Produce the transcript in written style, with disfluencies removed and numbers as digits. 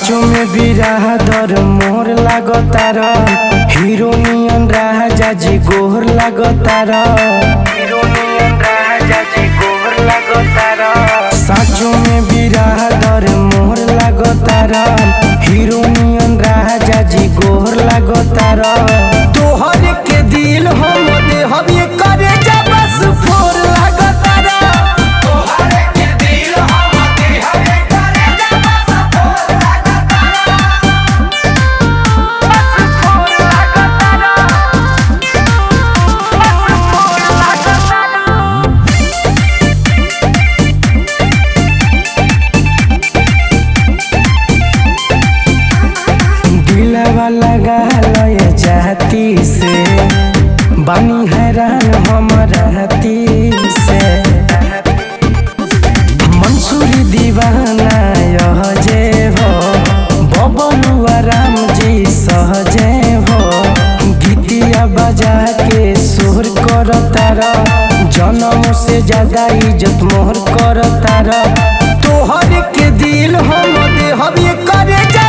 साचो में बिरादर मोर लागतार, हीरो नियन राजा जी गोहर लागतार। हीरो नियन राजा जी गोहर लागतार। साचो में बिरादर मोर लागतार, हीरो नियन राजा जी गोहर लागतार। तोहर के दिल हम देहब ये करे जा बस फोर लागतार। दिलवा लगा लय जाती से, बानी हैरान हम रहती से। मंसूरी दीवाना यह जे हो, बबलुआ राम जी सहजे हो। गीतिया बजा के शोर करतार, जनम से ज्यादा इज्जत मोहर करतार। तोहर के दिल हम देहब ये करे जा